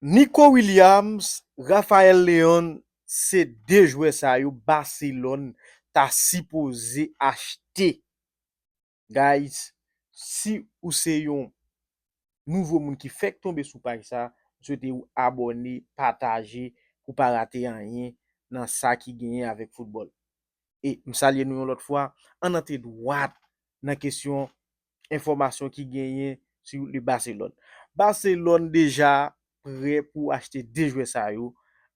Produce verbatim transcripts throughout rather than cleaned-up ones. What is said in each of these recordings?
Nico Williams, Raphaël León, se de jwè sa yo Barcelone ta sipoze achte. Guys, si ou se yon nouvo moun ki fèk tonbe sou paj sa, m swete ou abòne, pataje pou pa rate anyen nan sa ki genyen avèk foutbòl. E m salye nou yon lòt fwa, ann antre dwat nan kesyon enfòmasyon ki genyen sou le Barcelone. Barcelone deja prè pou achte de jwè sa yo.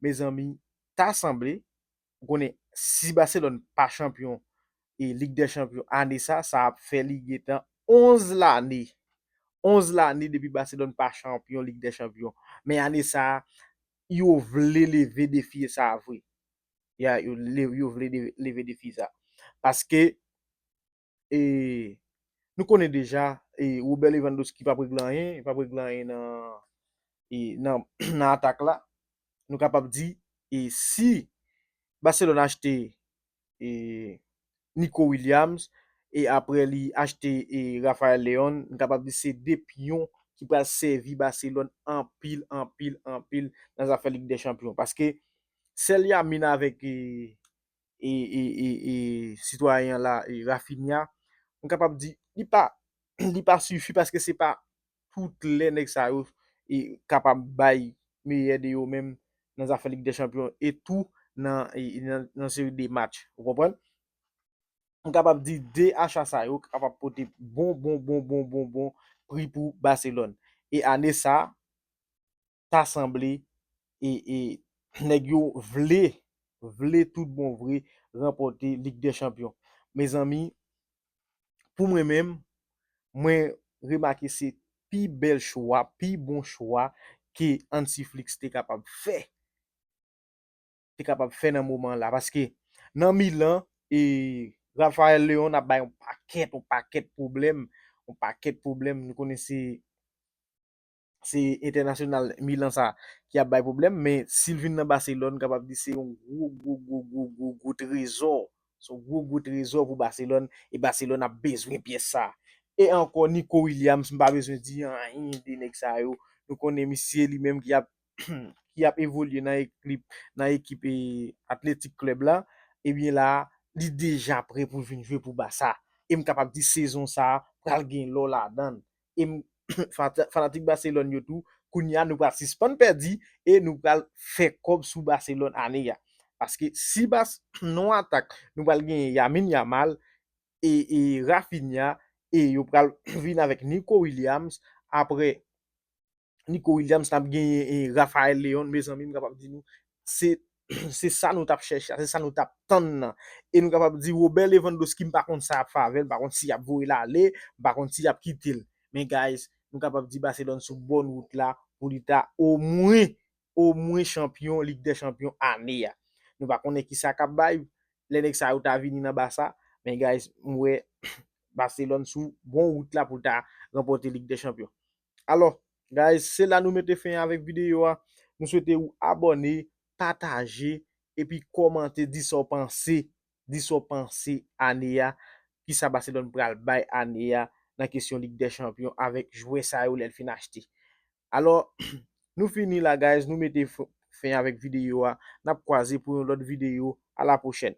Mezanmi, ta sanble, ou konnen, si Barcelone pa chanpyon e Lig dè Chanpyon ane sa, sa ap fè li gentan onz lane. Onz lane depi Barcelone pa chanpyon Lig dè Chanpyon. Men ane sa, yo vle leve defi sa vre. Ya, yo, le- yo vle de- leve defi sa. Paske e, nou konnen deja, e, Robert Lewandowski p ap regle anyen, p ap regle anyen nan, e, nan, nan atak la. Nou kapab di, e, si Barcelone achte e, Nico Williams, e apre li achte e, Raphaël León, nou kapab di se de pyon ki pral sèvi Barcelone anpil, anpil, anpil nan zafè Lig dè Chanpyon. Paske sèl Yamin avèk e, e, e, e, e sitwayen an la, e Raphinha, m kapab di, li pa, li pa sifi paske se pa tout lè nèg sa yo e kapab bay meyè de yo menm nan zafè Lig dè Chanpyon e tou nan, e, nan, nan seri de match. Ou konprann? M kapab di de acha sa yo kapab pote bon, bon, bon, bon, bon, bon pri pou Barcelone. E ane sa, ta sanble e, e nèg yo vle, vle tout bon vre ranpòte Lig dè Chanpyon. Mezanmi, pou mwen menm, mwen remake se pi bèl chwa, pi bon chwa ke Hansi Flick te kapab fè. Te kapab fè nan moman la. Paske nan Milan, e Raphaël León ap bay yon pakèt, yon pakèt pwoblèm, yon pakèt pwoblèm. Nou konnen se se entènasyonal Milan sa ki ap bay pwoblèm, men si l vin nan Barcelone, kapab di se yon gwo, gwo, gwo, gwo, gwo, gwo trezò. Se yon gwo, gwo trezò pou Barcelone, e Barcelone ap bezwen pyès sa. E ankò, Nico Williams, m pa bezwen di anyen de nèg sa yo. Nou konnen misye li menm ki ap, ki ap evolye nan ekip, nan ekip e, Athletic Club la, ebyen la, li deja prè pou vin jwe pou Barça. E m kapab di sezon sa a pral gen lò ladan l. E m, fanatik Barcelone yo tou, kounye a nou pral sispann pèdi e nou pral fè kòb sou Barcelone ane a. Paske si Bas non atak, nou pral genyen Yamin Yamal e, e Raphinha e yo pral vin avèk Nico Williams. Apre Nico Williams, n ap genyen e, Raphaël León, mezanmi, m kapab di nou, se se sa nou t ap chèche a, se sa nou t ap tann nan. E nou kapab di Robert Lewandowski, m pa konn sa y ap fè avè l, m pa konn si y ap voye l ale, m pa konn si y ap kite l. Men guys, nou kapab di Barcelone sou bòn wout la pou li ta omwen, omwen chanpyon Lig dè Chanpyon ane a. Nou pa konnen kisa k ap bay lè nèg sa yo ta vini nan Barça, men guys, m wè Barcelone sou bon wout la pou l ta ranpòte Lig dè Chanpyon. Alò, guys, se la nou mete fen avèk videyo a. Nou swete ou abòne, pataje, epi kòmante, di sa w panse, di sa w panse ane a, kisa Barcelone pral bay ane a nan kesyon Lig dè Chanpyon avèk jwè sa yo lè l fin achte. Alò, nou fini la, guys, nou mete f- fen avèk videyo a. N ap kwaze pou yon lòt videyo. A la pwochèn.